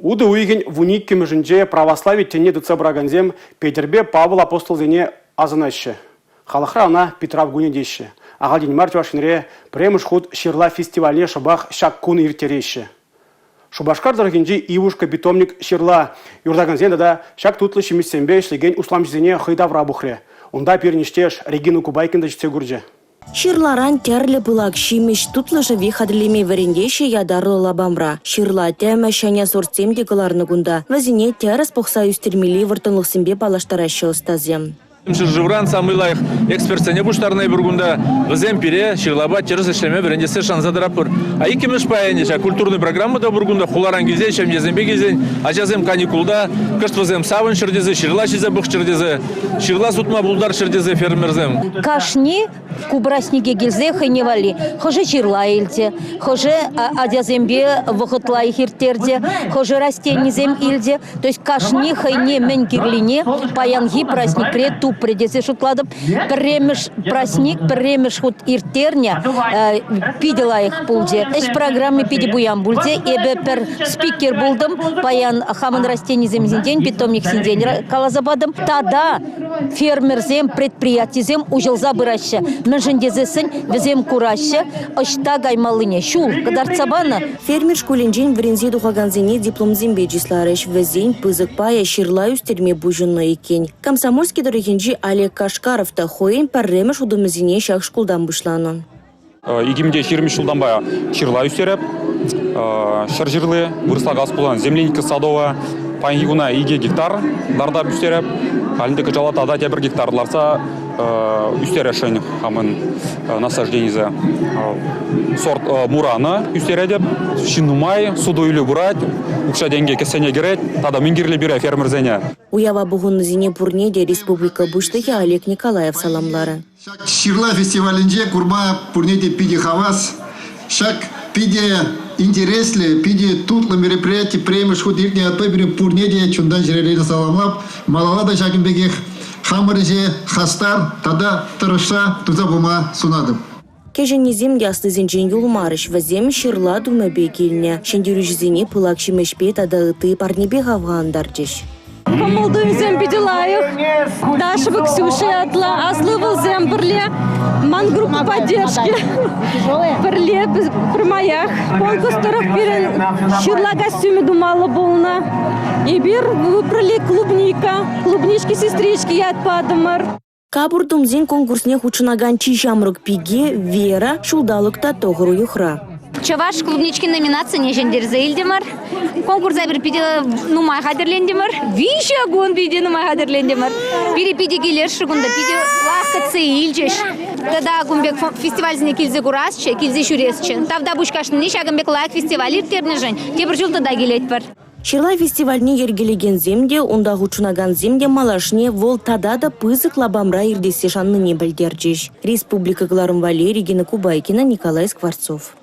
Утӑ уйӑхӗн 12-мӗшӗнче православи тӗнне тытса пыракансем Петӗрпе Павӑл апостолсене асӑнаҫҫӗ. Халӑхра ӑна Питрав кунӗ теҫҫӗ. Ахальтен мар Чӑваш Енре пӗрремӗш хут ҫырла фестивальне шӑпах ҫак кун ирттереҫҫӗ. Шупашкар тӑрӑхӗнчи Ивушка питомник ҫырла юратакансен тата ҫак тутлӑ ҫимӗҫсемпе ӗҫлекен усламҫӑсене хӑй тавра пухрӗ. Унта пирӗн ӗҫтеш Регина Кубайкина та ҫитсе курчӗ. Ҫырларан тӗрлӗ пылак ҫимӗҫ, тутлӑ шӗвек хатӗрлеме вӗрентеҫҫӗ ятарлӑ лапамра. Ҫырла тӗмӗ, ҫӗнӗ сортсем те кӑларнӑ кунта. Вӗсене тӗрӗс пӑхса ӳстермелли вӑрттӑнлӑхсемпе паллаштараҫҫӗ ӑстасем. Ҫӗршывран самый лайӑх экспертсене пуҫтарнӑ эпир кунта. Вӗсем пире ҫырлапа тӗрӗс ӗҫлеме вӗрентессе шанса тӑратпӑр. А иккӗмӗш пайӗ ҫак культурный программа та пур кунта. Хуларан килсен, ҫемьесемпе килсен, ачасем каникулта, кӑшт вӗсем савӑнччӑр тесе, ҫырла ҫисе пӑхчӑр тесе Ҫырла сутма пултарччӑр тесе фермерсем. Кашни ку праҫнике килсе хӑйне валли хӑшӗ ҫырла илчӗ, хӑшӗ ачасемпе вӑхӑт лайӑх ирттерчӗ, хӑшӗ растенисем илчӗ. То есть кашни хӑйне мӗн кирлине паянхи праҫникре тупрӗ тесе шутлатӑп. Пӗрремӗш праҫник пӗрремӗш хут ирттернӗ, питӗ лайӑх пулчӗ. Ӗҫ программи питӗ пуян пулчӗ. Эпӗ пӗр спикер пултӑм. Паян хамӑн растенисем ҫинчен, питомник ҫинчен каласа патӑм. Тата фермерсем, предприятисем уҫӑлса пыраҫҫӗ. Мӗншӗн тесессӗн вӗсем кураҫҫӗ, ӑҫта каймаллине. Ҫул кӑтартса панӑ. Фермер шкулӗнчен вӗренсе тухакансене дипломсемпе чысларӗҫ. Вӗсен пысӑк пайӗ ҫырла ӳстерме пуҫӑннӑ иккен. Комсомольски тӑрӑхӗнчи Олег Кашкаров та хӑйӗн пӗрремӗш утӑмӗсене ҫак шкултан пуҫланӑ. 2020 ҫултанпа ҫырла ӳстереп. Ҫӗр ҫырли, вырӑсла калас пулсан, земляника садовая. Паянхи куна 2 гектар лартап ӳстереп. Халь ӗнтӗ кӑҫала тата тепӗр гектар лартса ӳстересшӗн хамӑн насажденисе. Сорт мурана ӳстеретӗп. Ҫын нумай, суту-илӳ пырать, укҫа-тенкӗ кӗсьене кӗрет. Тата мӗн кирлӗ пире фермерсене? Уява пухӑннисене пурне те республика Пуҫлӑхӗ Олег Николаев саламларӗ. Ҫак ҫырла фестивалӗнче курма пурне те питӗ хавас. Ҫак питӗ интереслӗ, питӗ тутлӑ мероприяти пӗрремӗш хут иртнӗ ятпа пире пурне те чунтан-чӗререн саламлап. Малалла та ҫакӑн пекех хамӑр ӗҫе хастар тата тӑрӑшса туса пыма сунатӑп. Кӗҫӗннисем те аслисенчен юлмарӗҫ, вӗсем ҫырла тумӗпе килнӗ. Ҫӗнтерӳҫӗсене пылак ҫимӗҫпе тата ытти парнепе хавхалантарчӗҫ. Кӑмӑл-туйӑмсем питӗ лайӑх. Дашӑпа Ксюша ятлӑ аслӑ ывӑлсем пӗрле. Ман группа поддержки. Пӗрле пӗрмаях. Конкурс тӑрӑх пирӗн ҫырла костюмӗ тумалла пулнӑ. Эпир выбрали клубника, клубнички-сестрички ят патӑмӑр. Капӑр тумсен конкурсне хутшӑнакан чи ҫамрӑк пике Вера ҫулталӑк та тӑхӑр уйӑхра. Чӑваш клубнички номинацине ҫӗнтерсе илтӗмӗр. Конкурса эпир питӗ нумай хатӗрлентӗмӗр. Виҫӗ кун питӗ нумай хатӗрлентӗмӗр. Пире питӗ килӗшрӗ кунта, питӗ лайӑх кӗтсе илчӗҫ. Тата кун пек фестивальсене килсе курасчӗ, килсе ҫӳресчӗ. Тавтапуҫ кашнине ҫакӑн пек лайӑх фестиваль ирттернӗшӗн. Тепӗр ҫул тата килетпӗр. Ҫырла фестивальне йӗркелекенсем те, унта хутшӑнакансем те малашне вӑл тата та пысӑк лапамра иртессе шаннине пӗлтерчӗҫ. Республика кӑларӑм валли Регина Кубайкина, Николай Скворцов.